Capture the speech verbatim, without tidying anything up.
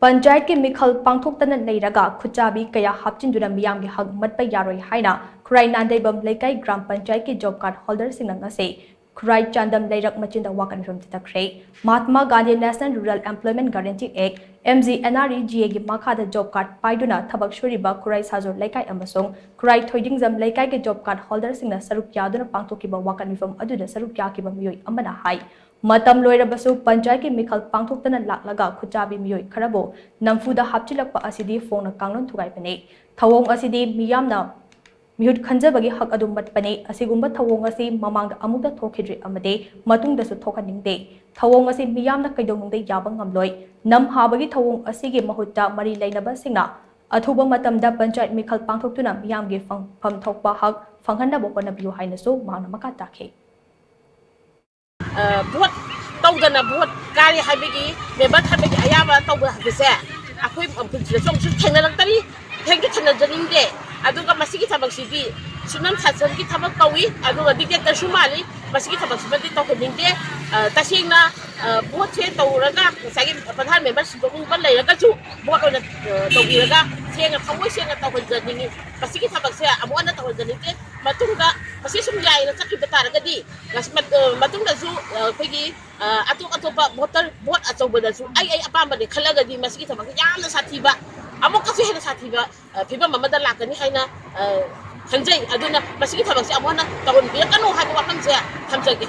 ꯄꯟꯆꯥꯌꯠꯀꯤ ꯃꯤꯈꯜ ꯄꯥꯡꯊꯣꯛꯇꯅ ꯂꯩꯔꯒ ꯈꯨꯠꯆꯥꯕꯤ ꯀꯌꯥ ꯍꯥꯞꯆꯤꯟꯗꯨꯅ ꯃꯤꯌꯥꯝꯒꯤ ꯍꯛ ꯃꯠꯄ ꯌꯥꯔꯣꯏ ꯍꯥꯏꯅ ꯈꯨꯔꯥꯏ ꯅꯥꯟꯗꯩꯕꯝ ꯂꯩꯀꯥꯏ ꯒ꯭ꯔꯥꯝ ꯄꯟꯆꯥꯌꯠꯀꯤ ꯖꯣꯕ ꯀꯥꯔꯗ ꯍꯣꯜꯗꯔꯁꯤꯡꯅ ꯉꯁꯤ ꯈꯨꯔꯥꯏ ꯆꯥꯟꯗꯝ ꯂꯩꯔꯛ ꯃꯆꯤꯟꯗ ꯋꯥꯀꯠ ꯃꯤꯐꯝ ꯆꯠꯊꯈ꯭ꯔꯦ꯫ Mahatma Gandhi national rural employment guarantee act, M G N R E G ꯑꯦꯒꯤ ꯃꯈꯥꯗ ꯖꯣꯕ ꯀꯥꯔꯗ ꯄꯥꯏꯗꯨꯅ ꯊꯕꯛ ꯁꯨꯔꯤꯕ ꯈꯨꯔꯥꯏ ꯁꯥꯖꯣꯔ ꯂꯩꯀꯥꯏ ꯑꯃꯁꯨꯡ ꯈꯨꯔꯥꯏ ꯊꯣꯏꯗꯤꯡꯖꯝ ꯂꯩꯀꯥꯏꯒꯤ ꯖꯣꯕ ꯀꯥꯔꯗ ꯍꯣꯜꯗꯔꯁꯤꯡꯅ ꯁꯔꯨꯛ ꯌꯥꯗꯨꯅ ꯄꯥꯡꯊꯣꯛꯈꯤꯕ ꯋꯥꯀꯠ ꯃꯤꯐꯝ ꯑꯗꯨꯗ ꯁꯔꯨꯛ ꯌꯥꯈꯤꯕ ꯃꯤꯑꯣꯏ ꯑꯃꯅ ꯍꯥꯏ, ꯃꯇꯝ ꯂꯣꯏꯔꯕꯁꯨ ꯄꯟꯆꯥꯌꯠꯀꯤ ꯃꯤꯈꯜ ꯄꯥꯡꯊꯣꯛꯇꯅ ꯂꯥꯛꯂꯒ ꯈꯨꯠꯆꯥꯕꯤ ꯃꯤꯑꯣꯏ ꯈꯔꯕꯨ ꯅꯝꯐꯨꯗ ꯍꯥꯞꯆꯤꯜꯂꯛꯄ ꯑꯁꯤꯗꯤ ꯐꯣꯡꯅ ꯀꯥꯡꯂꯣꯟ ꯊꯨꯒꯥꯏꯕꯅꯤ꯫ ꯊꯧꯑꯣꯡ ꯑꯁꯤꯗꯤ ꯃꯤꯌꯥꯝꯅ ꯃꯤꯍꯨꯠ ꯈꯟꯖꯕꯒꯤ ꯍꯛ ꯑꯗꯨ ꯃꯠꯄꯅꯤ꯫ ꯑꯁꯤꯒꯨꯝꯕ ꯊꯧꯑꯣꯡ ꯑꯁꯤ ꯃꯃꯥꯡꯗ ꯑꯃꯨꯛꯇ ꯊꯣꯛꯈꯤꯗ꯭ꯔꯤ ꯑꯃꯗꯤ ꯃꯇꯨꯡꯗꯁꯨ ꯊꯣꯛꯍꯟꯅꯤꯡꯗꯦ꯫ ꯊꯧꯑꯣꯡ ꯑꯁꯤ ꯃꯤꯌꯥꯝꯅ ꯀꯩꯗꯧꯅꯨꯡꯗ ꯌꯥꯕ ꯉꯝꯂꯣꯏ꯫ ꯅꯝ ꯍꯥꯕꯒꯤ ꯊꯧꯑꯣꯡ ꯑꯁꯤꯒꯤ ꯃꯍꯨꯠꯇ ꯃꯔꯤ ꯂꯩꯅꯕꯁꯤꯡꯅ ꯑꯊꯨꯕ ꯃꯇꯝꯗ ꯄꯟꯆꯥꯌꯠ ꯃꯤꯈꯜ ꯄꯥꯡꯊꯣꯛꯇꯨꯅ ꯃꯤꯌꯥꯝꯒꯤ ꯐꯪꯐꯝ ꯊꯣꯛꯄ ꯍꯛ ꯐꯪꯍꯟꯅꯕ ꯍꯣꯠꯅꯕꯤꯌꯨ ꯍꯥꯏꯅꯁꯨ ꯃꯍꯥꯛꯅ ꯃꯈꯥ ꯇꯥꯈꯤ꯫ ꯚꯣꯠ ꯇꯧꯗꯅ ꯚꯣꯠ ꯀꯥꯔꯦ ꯍꯥꯏꯕꯒꯤ, ꯃꯦꯝꯕꯔ ꯈꯟꯕꯒꯤ ꯑꯌꯥꯕ ꯇꯧꯕ ꯍꯥꯏꯕꯁꯦ ꯑꯩꯈꯣꯏ ꯄꯨꯟꯁꯤꯗꯁꯨ ꯑꯃꯨꯛꯁꯨ ꯊꯦꯡꯅꯔꯛꯇꯔꯤ, ꯊꯦꯡꯁꯨ ꯊꯦꯡꯅꯖꯅꯤꯡꯗꯦ꯫ ꯑꯗꯨꯒ ꯃꯁꯤꯒꯤ ꯊꯕꯛꯁꯤꯗꯤ ꯁꯨꯞꯅꯝ ꯁꯥꯁꯟꯒꯤ ꯊꯕꯛ ꯀꯧꯏ, ꯑꯗꯨꯒ ꯗꯤꯛꯇꯦꯇꯔꯁꯨ ꯃꯥꯜꯂꯤ꯫ ꯃꯁꯤꯒꯤ ꯊꯕꯛꯁꯤꯃꯗꯤ ꯇꯧꯍꯟꯅꯤꯡꯗꯦ꯫ ꯇꯁꯦꯡꯅ ꯚꯣꯠꯁꯦ ꯇꯧꯔꯒ ꯉꯁꯥꯏꯒꯤ ꯄ꯭ꯔꯙꯥꯟ ꯃꯦꯝꯕꯔ ꯁꯤꯟꯗꯣꯛꯅꯤꯡꯕ ꯂꯩꯔꯒꯁꯨ ꯚꯣꯠ ꯑꯣꯏꯅ ꯇꯧꯕꯤꯔꯒ ꯁꯦꯡꯅ ꯊꯃꯣꯏ ꯁꯦꯡꯅ ꯇꯧꯍꯟꯖꯅꯤꯡꯉꯤ꯫ ꯃꯁꯤꯒꯤ ꯊꯕꯛꯁꯦ ꯑꯃꯨꯛ ꯍꯟꯅ ꯇꯧꯍꯟꯖꯅꯤꯡꯗꯦ꯫ ꯃꯇꯨꯡꯗ ꯃꯁꯤ ꯁꯨꯝ ꯌꯥꯏꯅ ꯆꯠꯈꯤꯕ ꯇꯥꯔꯒꯗꯤ ꯃꯇꯨꯡꯗꯁꯨ ꯑꯩꯈꯣꯏꯒꯤ ꯑꯇꯣꯞ ꯑꯇꯣꯞꯄ ꯚꯣꯇꯔ ꯚꯣꯠ ꯑꯆꯧꯕꯗꯁꯨ ꯑꯩ ꯑꯩ ꯑꯄꯥꯝꯕꯅꯤ ꯈꯜꯂꯒꯗꯤ ꯃꯁꯤꯒꯤ ꯊꯕꯛꯁꯦ ꯌꯥꯝꯅ ꯁꯥꯊꯤꯕ, ꯑꯃꯨꯛꯀꯁꯨ ꯍꯦꯟꯅ ꯁꯥꯊꯤꯕ ꯐꯤꯕꯝ ꯑꯃꯗ ꯂꯥꯛꯀꯅꯤ ꯍꯥꯏꯅ ꯈꯟꯖꯩ꯫ ꯑꯗꯨꯅ ꯃꯁꯤꯒꯤ ꯊꯕꯛꯁꯦ ꯑꯃꯨꯛ ꯍꯟꯅ ꯇꯧꯍꯟꯕꯤꯔꯛꯀꯅꯨ ꯍꯥꯏꯕ ꯋꯥꯐꯝꯁꯦ ꯊꯝꯖꯒꯦ꯫